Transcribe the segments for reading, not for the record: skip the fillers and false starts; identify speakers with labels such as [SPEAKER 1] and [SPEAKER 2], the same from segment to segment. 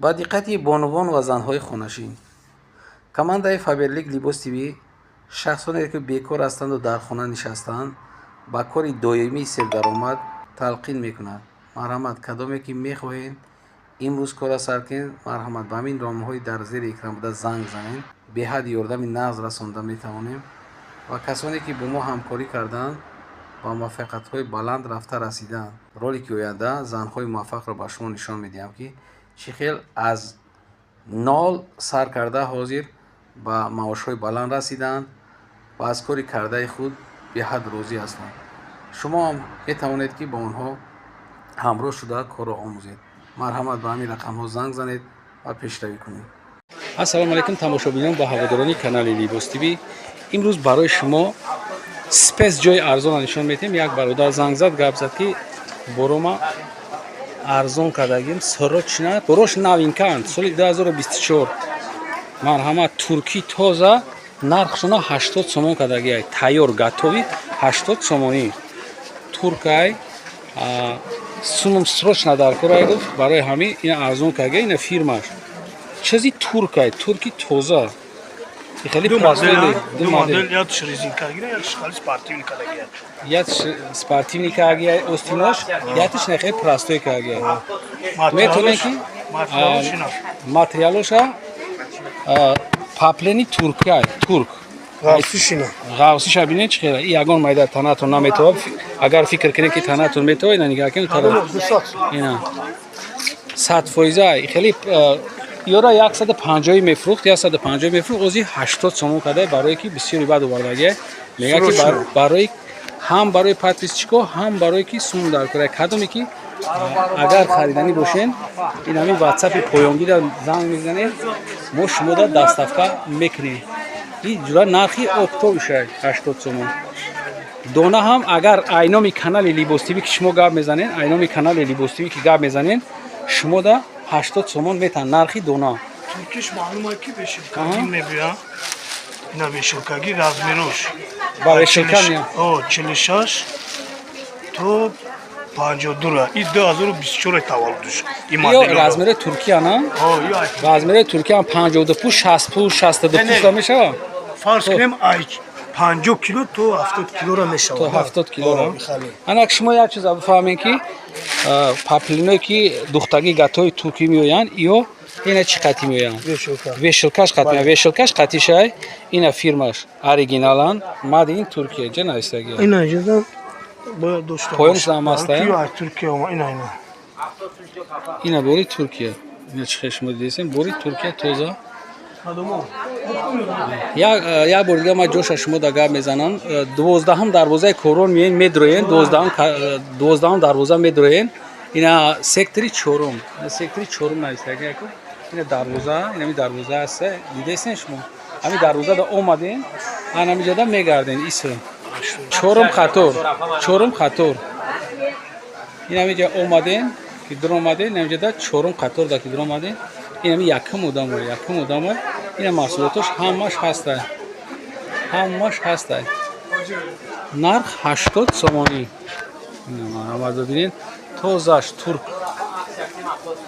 [SPEAKER 1] Ба диққати бонувон ва занҳои хонашин. Командаи Фаберлик Либос ТВ шахсоне, ки бекор ҳастанду дар хона нишастаанд, ба кори доимии сердаромад талқин мекунад. Марҳамат, кадоме ки мехоҳед имрӯз кора сар кунед, марҳамат, ба ҳамин рақамҳои дар зери экран буда занг занед. Беҳад ёрдами нағз расонда метавонем ва касоне, ки бо мо ҳамкорӣ карданд, ба муваффақиятҳои баланд рафта расидаанд. Ролики оянда занҳои муваффақро ба шумо нишон медиҳам, ки чӣ хел аз нол сар карда ҳозир ба маошҳои баланд расидаанд ва аз кори кардаи худ беҳад розӣ ҳастанд. Шумо ҳам метавонед, ки бо онҳо ҳамроҳ шуда корро омӯзед. Марҳамат, ба ҳамин рақамҳо занг занед ва пешравӣ кунед. Ассалому алайкум, тамошобинон ва ҳаводорони канали Либос ТВ. Имрӯз барои шумо спец ҷои арзонро нишон медиҳем. Як бародар занг зад, гап зад, ки борома арзон кардагим, срочно борош новинкаанд, соли 2024. Марҳамат, туркӣ тоза, нархшона 80 сомон кардагиай, тайёр, готовый, 80 сомонӣ. Туркай, сумум срочно дар корай, гуфт, барои ҳамин ина арзон карда. Ина фирмаш чизи туркай, турки тоза. Хеле
[SPEAKER 2] Ду
[SPEAKER 1] простой.
[SPEAKER 2] модель,
[SPEAKER 1] ду
[SPEAKER 2] ду
[SPEAKER 1] модель.
[SPEAKER 2] Модель, якш резинкагира, якш хали спортивный кадагия.
[SPEAKER 1] Якш спортивный кагия остинош, якш не, хеле простой кагия. Метавонед ки
[SPEAKER 2] Материалош ина.
[SPEAKER 1] Материалоша поплини туркай, турк.
[SPEAKER 2] Ғафсиш ина.
[SPEAKER 1] Ғавсиша бинед, чӣ хела. Ягон майда танатон наметова. Агар фикр кунед, ки танатон метова, ина нигаҳ кунед, тараф.
[SPEAKER 2] 200.
[SPEAKER 1] Ина 100%. Хеле ёра 150 мефурӯхт, 150 мефурӯхт, ози 80 сомон карда, барое ки бисёри бад овардагия. Мега, ки
[SPEAKER 2] Срочно.
[SPEAKER 1] Барои ҳам барои подписчико, ҳам барое ки сум дар кора. Кадоме ки агар хариданӣ бошен, ин ҳамин ватсапи поёнгида занг мезанед, мо шумода доставка мекунем. Ин ҷура нархи оптовиша 80 сомон. Дона ҳам агар айноми канали Либос ТВ ки шумо гап мезанед, айноми канали Либос ТВ ки гап мезанед, шумода 80 сомон метан нархи дона.
[SPEAKER 2] Туркиш маълума, ки вешилкагӣ мебиён. Ина вешилкагӣ, размерош.
[SPEAKER 1] Ба вешилка меян.
[SPEAKER 2] О, 46 то 52. И 2024 таваллудш. И
[SPEAKER 1] Ё
[SPEAKER 2] модель.
[SPEAKER 1] Размери туркия на?
[SPEAKER 2] О, ё.
[SPEAKER 1] Размери туркия ҳам 52 пуш, 60 пуш, 62
[SPEAKER 2] Не, не.
[SPEAKER 1] пушда мешава.
[SPEAKER 2] Фарз кунем, ай 50 кило то 70 килора мешавад.
[SPEAKER 1] То 70 килора.
[SPEAKER 2] О, хали.
[SPEAKER 1] Анак шумо як чиза бифаҳмед, ки поплиное ки духтагӣ гатои туркӣ меоянд, ё ина чӣ қатӣ меоянд?
[SPEAKER 2] Вешилка.
[SPEAKER 1] Вешилкаш қатӣ меоянд, вешилкаш қатишай. Ина фирмаш оригиналан, made in Туркия ҷа навистагия.
[SPEAKER 2] Ина иҷоза бояд дошта.
[SPEAKER 1] Поёнаш ҳам аст, а?
[SPEAKER 2] Ки ай Туркия омад, ина ина.
[SPEAKER 1] Ина бори Туркия, ина чӣ хел шумо дидесем, бори Туркия тоза. Як бор дига ман ҷоша шумо да гап мезанам. 12-ҳум дарвозаи Корон меен, медроен, 12-ҳум дарвоза медроен, ина сектори чорум, ина сектори чорум навистага яко. Ина дарвоза, инами дарвоза аст, дидесен шумо, ҳами дарвоза да омаден, анамиҷода мегарден, исо чорум қатор, чорум қатор. Инамиҷа омаден ки дуромаден, инамиҷода чорум қатор да ки дуромаден, инами якум одамой, якум одамой. Ина маҳсулотош ҳамаш ҳастай, ҳамаш ҳастай. Нарх 80 сомонӣ. Ина бибинед, тозаш турк.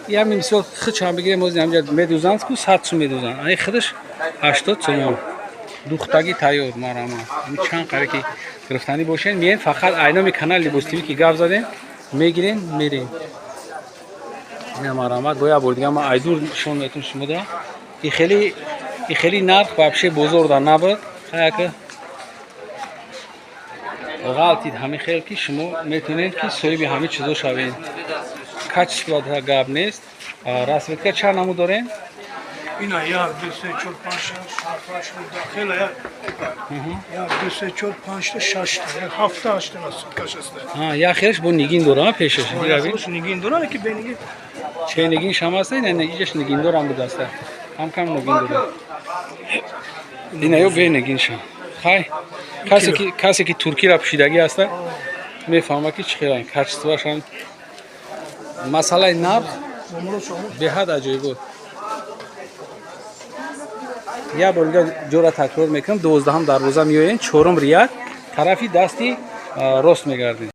[SPEAKER 1] Ями мисол хичам бигирем, ози ҳамҷа медузанд ку, 100 сум медузанд, ани худаш 80 сомон, духтагӣ тайёр. Марама чанд қаре ки гирифтанӣ бошен, миен, фақат айноми канал Либос ТВ ки гап задем, мегирем, мерем. Ина марҳамат, бо як бор дига ман айдур нишон метум шумода. И хеле нарх вообще бозорда набуд. Хаяка ғалтид ҳамин хел, ки шумо метавонед, ки соҳиби ҳамин чизо шавед. Качество гап нест. Расцветка чанд намуд дорем?
[SPEAKER 2] Ина як, ду, се, чор, панҷ, шаш, ҳафт, ҳашт, нӯ, даҳ. Хеле як. Як, ду, се, чор, панҷта, шашта. Як, ҳафта, ҳашта расцветкаш аст.
[SPEAKER 1] Як хелаш бо нигин дорам пешаш.
[SPEAKER 2] Яхелаш нигин дора, ки бе нигин.
[SPEAKER 1] Че нигин шам аста, ина иҷаш нигиндорам будаста. Ҳам кам нигин дора. Ина ё бе нигин шам. Хай, касе ки туркиро пӯшидагӣ аста, мефаҳма, ки чӣ хелан качествоашам. Масъалаи нарх беҳад аҷоибот. Як бор дига ҷора такрор мекунам: 12-ҳум дарвоза меоем, чорум ряд, тарафи дасти рост мегардем.